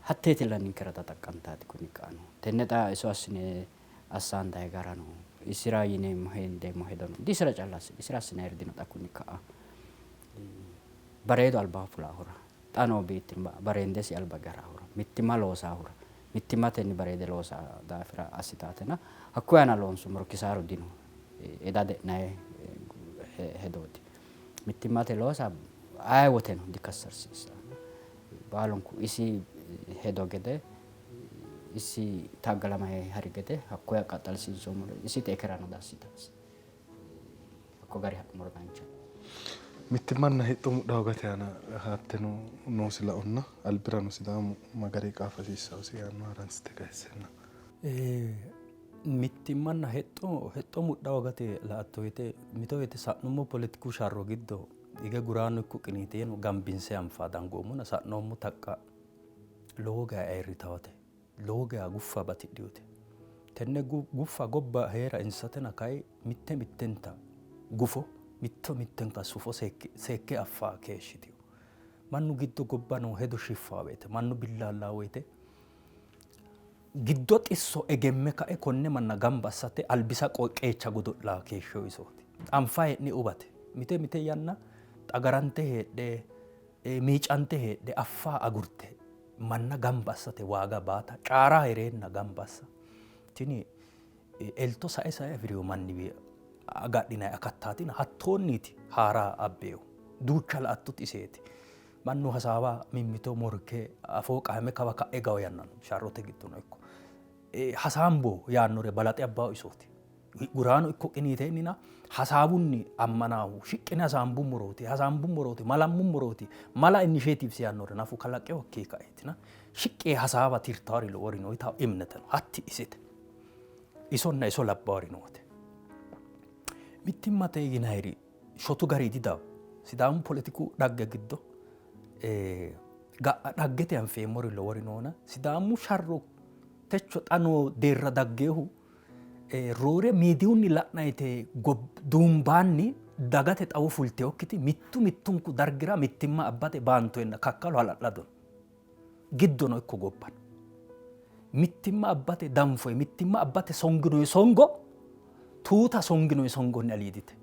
hatteetilla ninkera xa xaqqantaati kuni qaanu. Tenne xa iso assine assaandayi gara no isira yineemmo hendeemmo hedo no. Disira calla isira assinayiri dino xa kunni ka'a bareedu albaho fulaahura xa noo beetti bareendesi alba garaahura mittimma loosaahura mittimmatenni bareede loosa daafira assitaatena hakkuyi aana loonsummoro kisaaru dino eda de'nayi hedooti. Mittimmate loosa aye woteno dikassarsiissanno. Baalunku isi hedo gede isi taggalamayi hari gede hakkoye qaxxalsiinsoommoro isiti ekerano dassitaasi. Hakko gari ha'nummoro danchaho. Mittimmanna hexxo mudha hoogate aana hatteno noosi laonna albirano Sidaamu ma gari qaafa hasiissawosi yaanno haransite kayissenna. Mittimmanna hexxo hexxo mudha hoogate la''atto woyte mito woyte sa'nummo poletiku sharro giddo hige guraano ikko qiniiteeno gambinse anfa dangoommona sa'noommo taqqa lowo geya ayirritawate lowo geya guffa batidhinote. Tenne guffa gobba hee'ra insatena kayi mitte mittenta gufo mitto mittenka sufo seekke affa keeshshitino. Mannu giddo gobba noo hedo shiffa woyte mannu billaalla woyte Giddo xisso egemme kae konne manna gamba assate albisa qeecha godo'la keeshsheyo isooti. Anfa hee'ne ubate. Mite mite yanna xagarante heedhe miicante heedhe affa agurte manna gamba assate waaga baata caara hee'reenna gamba assa. Tini elto sae sae afi'riyo manniwi agadhinanni akattaatina hattoonniiti haara abbeehu. Duucha la''attuti iseeti. Mannu hasaawa mimmito morke afoo qaame kawa ka'e gawo yanna no, sharrote giddono ikko. Hasaambo yaannore balaxe abbahu isooti. Guraano ikko qiniiteennina hasaawunni ammanaahu shiqqine hasaambummorooti, hasaambummorooti, malammummorooti, mala initiatives yaannore nafu kalaqeho hakkii kaeetina shiqqe hasaawa tirtaari lowori no yitawo imnete no hatti isite. Isonna iso labbaari noote. Mittimmate yinayiri shotu gari didawo. Sidaamu poletiku dhagge giddo ga'a dhaggete anfeemmori lowori noona Sidaamu sharro techo xa noo deerra daggeehu roore miidiyunni la'nayite duumbaanni dagate xawo fulteyokkiti mittu mittunku dargira mittimma abbate baantoyenna kakkalo hala'lado no. Giddono ikko gobbano. Mittimma abbate danfoye, mittimma abbate songinoyi songo tuuta songinoyi songonni aliidite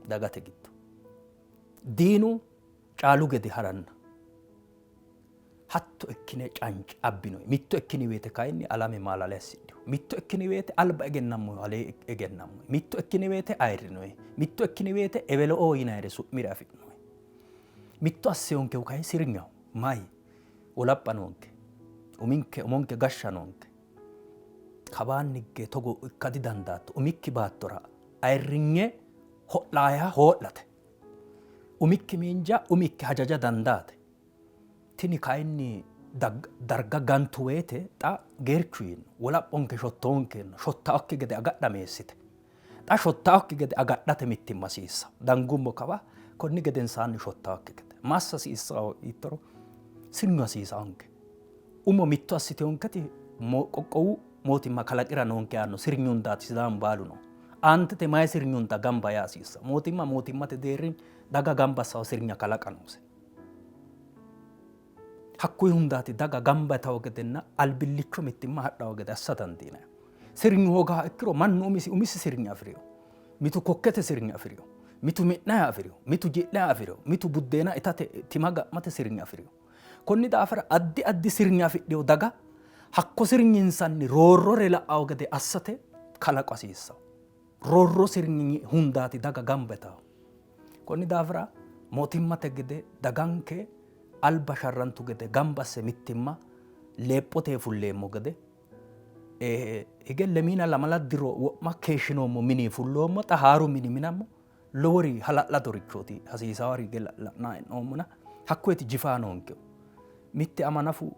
dagate giddo. Diinu caalu gede haranna hatto ikkine canci abbinoyi. Mitto ikkini woyte kayinni alame maalale assidhino. Mitto ikkini woyte alba egennammoyi alee egennammoyi. Mitto ikkini woyte ayirrinoyi. Mitto ikkini woyte ewelo'oo yinayire su'mire afi'noyi. Mitto asseyonkehu kayi sirnyaho. Mayi wolapha noonke. Uminke umonke gashsha noonke. Kawaanni higge togo ikka didandaatto. Umikki baattora ayirrinye ho'laayaha hoo'late. Umikki miinja umikki hajaja dandaate. Tini kayinni darga gantu woyte xa geerchu yiino wolaphonke shottoonke yiino shottaokki gede agadha meessite. Xa shottaokki gede agadhate mittimma hasiissa. Dangummo kawa konni gedensaanni shottaokki gede massa hasiissao yittoro sirnyu hasiisaonke. Umo mitto assiteyonketi qoqqowu mootimma kalaqira noonke yaanno sirnyu hundaati Sidaamu baalu no. Aantete mayi sirnyu hunda gamba yaa hasiissa. Mootimma mootimmate deerrin daga gamba assao sirnya kalaqa noose. Hakkuyi hundaati daga gamba yitawo gedenna albillicho mittimma hadhawo gede assa dandiinanni. Sirnyu hoogaha ikkiro mannu umisi umisi sirnya afi'rino. Mitu kokkete sirnya afi'rino. Mitu mi'naya afi'rino. Mitu ji'laya afi'rino. Mitu buddeena itate tima ga'mate sirnya afi'rino. Konni daafira addi addi sirnya afidhino daga hakko sirnyinsanni roorrore la'awo gede assate kalaqo hasiissanno. Roorro sirnyi hundaati daga gamba yitawo. Konni daafira mootimmate gede daganke alba sharrantu gede gamba asse mittimma leephote fulleemmo gede hige lemiina lamala diro wo'ma keeshshinoommo mini fulloommo xa haaru mini minammo lowori hala'ladorichooti hasiisawari hige la'nanni hee'noommona hakkoyeti jifaa noonkehu. Mitte ama nafu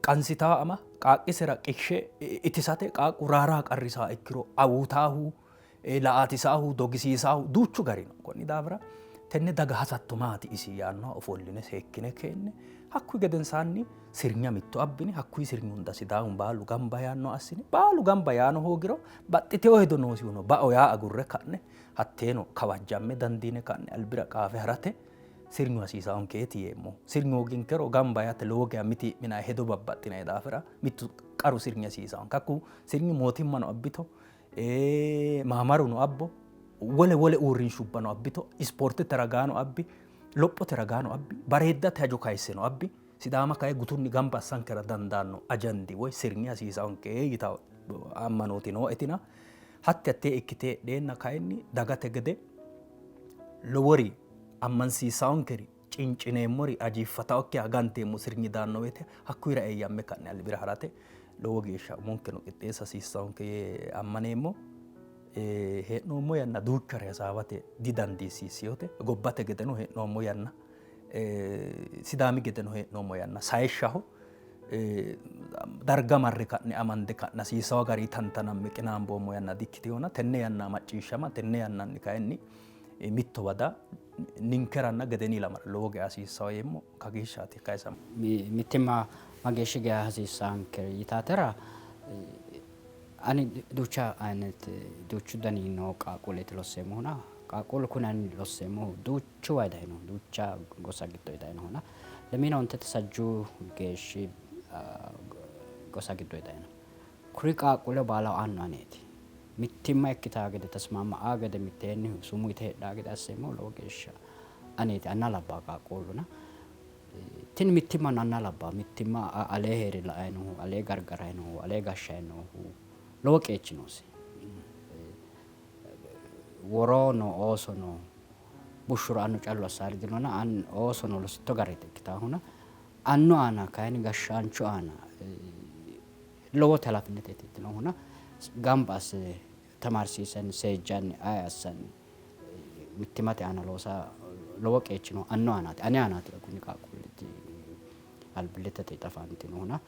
qansitaa ama qaaqqisera qishshe itisate qaaqqu raaraa qarrisaa ikkiro awuutaahu la''atisaahu dogisiisaahu duuchu gari no. Konni daafira tenne daga hasatto maati isi yaannoha ofolline seekkine keenne hakkuyi gedensaanni sirnya mitto abbine hakkuyi sirnyi hunda Sidaamu baalu gamba yaanno assine baalu gamba yaano hoogiro baxxiteyo hedo noosihuno bao yaa agurre ka'ne hatteeno kawajjamme dandiine ka'ne albira qaafe harate sirnyu hasiisaonkeeti yeemmo. Sirnyu hooginkero gamba yaate lowo geya mitii'minanni hedo babbaxxinanni daafira mittu qaru sirnyi hasiisaonke. Hakku sirnyi mootimmano abbito maamaruno abbo wole wole uurrinshubbano abbito ispoortete ragaano abbi lophote ragaano abbi bareeddate hajo kayisseno abbi Sidaama kayi gutunni gamba assankera dandaanno ajandi woy sirnyi hasiisaonke yitawo ammanooti nooetina hatti hattee ikkite heedheenna kayinni dagate gede lowori ammansiisaonkeri cincineemmori ajiiffataokkiha ganteemmo sirnyi daanno woyte hakkuyira eeyyamme ka'ne albira harate lowo geeshsha umonkeno qixxeessa hasiissaonke yee ammaneemmo. Hee'noommo yanna duuchare hasaawate didandiissiissinote. Gobbate gedeno hee'noommo yanna Sidaami gedeno hee'noommo yanna sayishshaho darga marre ka'ne amande ka'ne hasiisawo garii tantanamme qinaamboommo yanna dikkitinohona tenne yanna macciishshama tenne yannanni kayinni mittowa daa ninkeranna gedeni ilamara lowo geya hasiissawo yeemmo kageeshshaati kayisama. Mittimma mageeshshi geya hasiissaanke yitaatera ani duucha aynet duuchu dani noo qaaqquulleeti losseemmohuna qaaqquullu kuni ani losseemmohu duuchuwa dayino duucha gosa giddo dayinohuna lemiina ontete sajjuu geeshshi Gosa giddoyi dayino. Kuri qaaqquulle baalaho annu aneeti. Mittimma ikkitaa gede tasmaamma gede mitteenni sumuu yite heedhaa gede asseemmohu lowo geeshsha aneeti anna labbaa qaaqquulluna. Tini mittimma anna labbaa mittimma alee hee're la''ayi noohu, alee gargarayi noohu, alee gashshayi noohu lowo qeechi noosi. Woroo noo ooso no bushshuro annu callu assaari dinona oosono lossitto gariiti ikkitaahuna annu aana kayinni gashshaanchu aana lowo halafinnete noohuna gamba asse tamaarsiisanni seejjanni aye assanni mittimmate aana loosa lowo qeechi no annu aanaati ane aanaati kuni qaaqquulliti albillittete xafantinohuna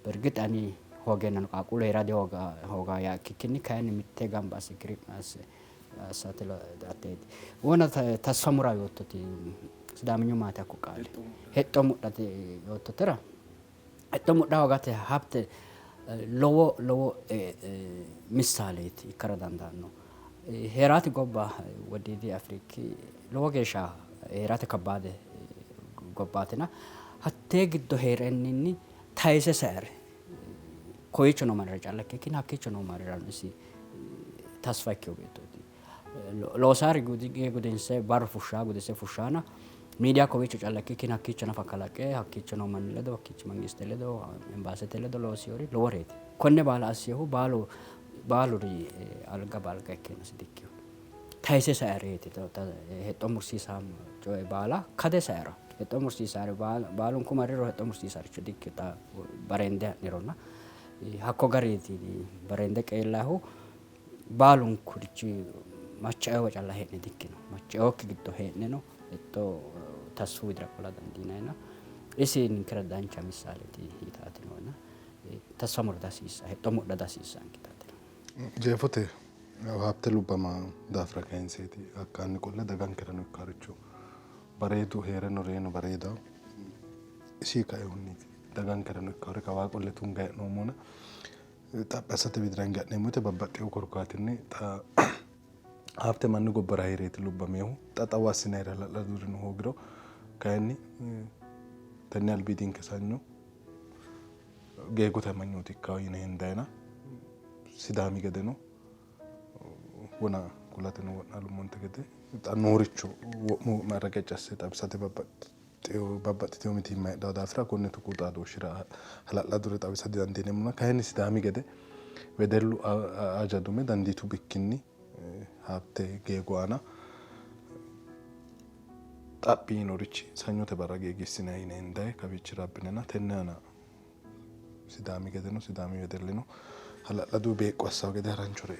bergix ani hoogeennano qaaqquullu hee'ra dihooga yaa ikkikkinni kayinni mitte gamba asse giri'ma asse assate atteeti. Wona tasfa mura yoottoti Sidaaminyu maati hakku qaali hexxo mudhate yoottotera hexxo mudha hoogate habte lowo lowo missaaleeti ikkara dandaanno. Heerate gobba wodiidi Afriki lowo geeshsha heerate kabbaade gobbaatina hattee giddo hee'renninni tayise saere kowiicho noo mannira calla ikkikkinni hakkiicho noo mannirano isi tasfa ikkino beettooti. Loosaari gudinse barru fushshaa gudise fushshaana miidiya kowiicho calla ikkikkinni hakkiicho nafa kalaqe hakkiicho noo manni ledo hakkiicho mangiste ledo embaasete ledo loosiyori loworeeti. Konne baala assihu baalu baaluri alga balga ikkeenasi dikkino. Tayise saereeti hexxo mursiisaa coye baala kade saero hexxo mursiisaari baalunku marriro hexxo mursiisaaricho dikkino xa bareende ha'nironna hakko gariiti bareende qeellaahu baalunkurichi maccaewa calla hee'ne dikkino maccaeokki giddo hee'neno hexxo tasfu widira qola dandiinayina isi ninkera dancha missaaleeti yitaati noona tasfa mura dihasiissa hexxo mudha dihasiissanke yitaati no. Jeefote Habte Lubbama daafira kayinseeti hakkaanni qolle dagankerano ikkaricho bareedu hee'reno reeno bareedaho isi kaehunniiti dagankerano ikkare kawaa qolle tunga hee'noommona xaphi assate widira hinge ha'neemmo woyte babbaxxewo korkaatinni xa Habte manni gobbara hee'reeti lubbameehu xa xawo assinayiri hala'ladurino hoogiro kayinni tenne albiidinke sanyo geegote amanyooti ikkawo yine hendayina Sidaami gedeno wona kulateno wo'naalummonte gede xa nooricho wo'mu wo'ma reqecci asse xawisate babbaxxitino mitiimma heedhawo daafira konne tuqu xaadooshshira hala'ladure xawisa didandiineemmona kayinni Sidaami gede wedellu aja dume dandiitu bikkinni Habte geego aana xaphi yiinorichi sanyote barra geegiissinanni yine hendayi kawiichira abbinena tenne aana Sidaami gedeno Sidaami wedellino hala'ladu beeqqo assawo gede haranchore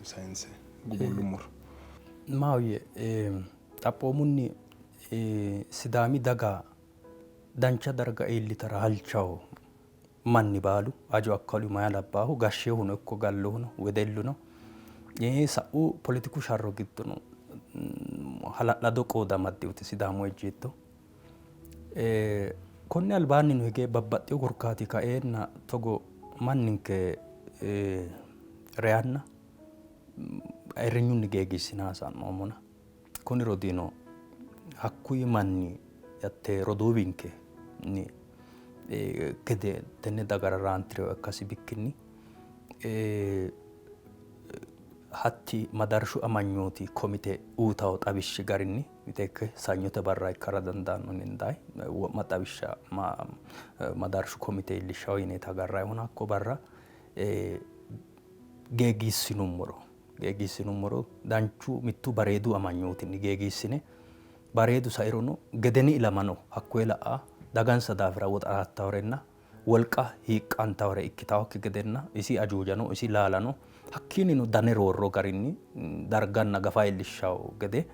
sayinse gumullummoro. Maahoyye, xaphoomunni Sidaami daga dancha darga iillitara halchawo manni baalu aju akkalu meyaa labbaahu gashsheehuno ikko gallohuno wedelluno sa'u poletiku sharro giddono hala'lado qooda amaddinote Sidaamu ejjeetto. Konni albaannino hige babbaxxino korkaati kaeenna togo manninke reyanna ayirrinyunni geegiissine haasa'noommona kuni rodiino hakkuyi manni hatte roduuwinke gede tenne dagara raantireyo ikkasi bikkinni hatti madarshu amanyooti komite uuytawo xawishshi garinni miteekke sanyote barra ikkara dandaanno yine wo'ma xawishsha madarshu komite iillishshawo yineeti agarrayihuna hakko barra geegiissinummoro geegiissinummoro danchu mittu bareedu amanyootinni geegiissine bareedu sairono gedeni ilamano hakkoye la'a dagansa daafira woxarattaworenna wolqa hiiqqantawore ikkitawokki gedenna isi ajuujano isi laalano hakkiinnino dane roorro garinni darganna gafa iillishshawo gede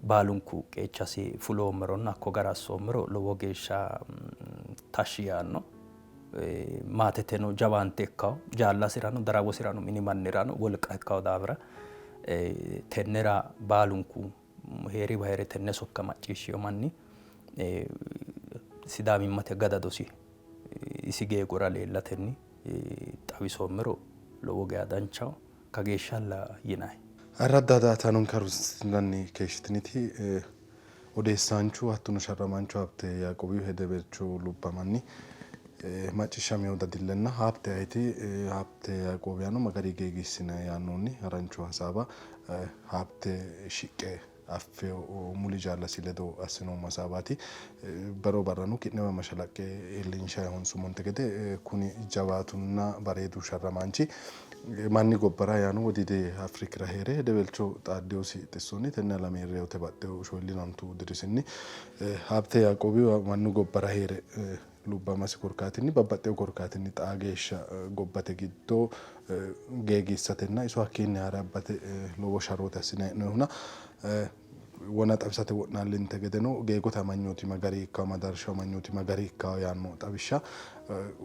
baalunku qeechasi fuloommeronna hakko gara assoommero lowo geeshsha tashshi yaanno. Maateteno jawaante ikkawo, jaallasirano darawosirano mini mannirano wolqa ikkawo daafira tennera baalunku hee'riwa hee're tenne sokka macciishshino manni Sidaamimmate gadadosi isi geegora leellatenni xawisoommero lowo geya danchaho. Kageeshshalla yinanni. Ayirradda daa''ataanonke harunsitinanni keeshshitiniti odeessaanchu hattono sharramaanchu Habte Yaaqoobihu hedeweelcho lubbamanni Macciishshamino dadillenna Habte ayeti Habte Yaiqoobiyano ma gari geegiissinanni yaannohunni harancho hasaawa Habte shiqqe affino muli jaallasi ledo assinoommo hasaawaati. Bero barrano ki'newa mashalaqqe iillinshanni honsummonte gede kuni jawaatunna bareedu sharramaanchi manni gobbara yaano Wodiidi Afrikira hee're hedeweelcho xaaddinosi xissonni tenne alame reyote baxxino 42 dirisinni Habte Yaiqoobiwa mannu gobbara hee're lubbamasi korkaatinni babbaxxino korkaatinni xaa geeshsha gobbate giddo geegiissatenna iso hakkiinni haare abbate lowo sharrooti assinanni hee'noonnihuna wona xawisate wo'naallinte gedeno geegote amanyooti ma gari ikkawo, madaarshu amanyooti ma gari ikkawo yaanno xawishsha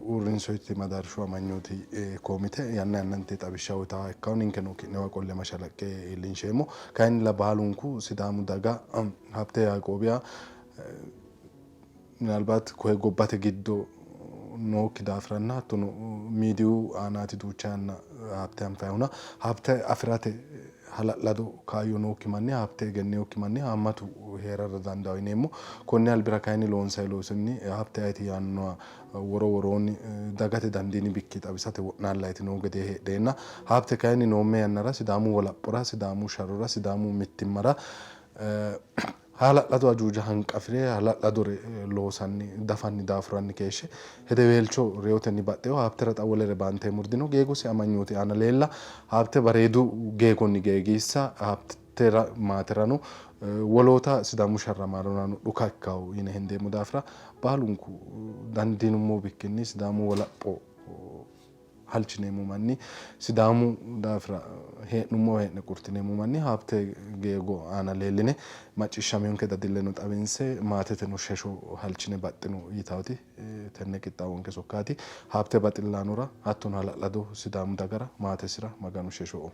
uurrinsoyti madaarshu amanyooti komite yanna yannante xawishsha uyitawoha ikkawo, ninkeno ki'newa qolle mashalaqqe iillinsheemmo. Kayinnilla baalunku Sidaamu daga Habte Yaiqoobiha Minalbaat koye gobbate giddo nookki daafiranna hattono miidiyu aanaati duucha yanna habte anfayihuna habte afi'rate hala'lado kaayyo nookki manni habte egenninokki manni haammatu hee'rara dandaanno yineemmo. Konni albira kayinni loonsanni loosinni habte ayeti yaannoha woro woroonni dagate dandiini bikki xawisate wo'naallayti noo gedee heedheenna habte kayinni noomme yannara Sidaamu wolaphora, Sidaamu sharrora, Sidaamu mittimmara Hala'lado ajuuja hanqafi're hala'ladore loosanni dafanni daafuranni keeshshe hedeweelcho reyotenni baxxino Habtera xa wolere baanteemmori dino. Geegosi amanyooti aana leella Habte bareedu geegonni geegiissa Habtera maaterano woloota Sidaamu sharramaanorano dhuka ikkanno yine hendeemmo daafira baalunku dandiinummo bikkinni Sidaamu wolapho halchineemmo manni, Sidaamu daafira hee'nummowa hee'ne qurtineemmo manni Habte geego aana leelline macciishshaminonke dadilleno xawinse maateteno shesho halchine baxxino yitawoti tenne qixxaawonke sokkaati. Habte baxillaanora hattono hala'lado Sidaamu dagara maatesira Maganu shesho oo.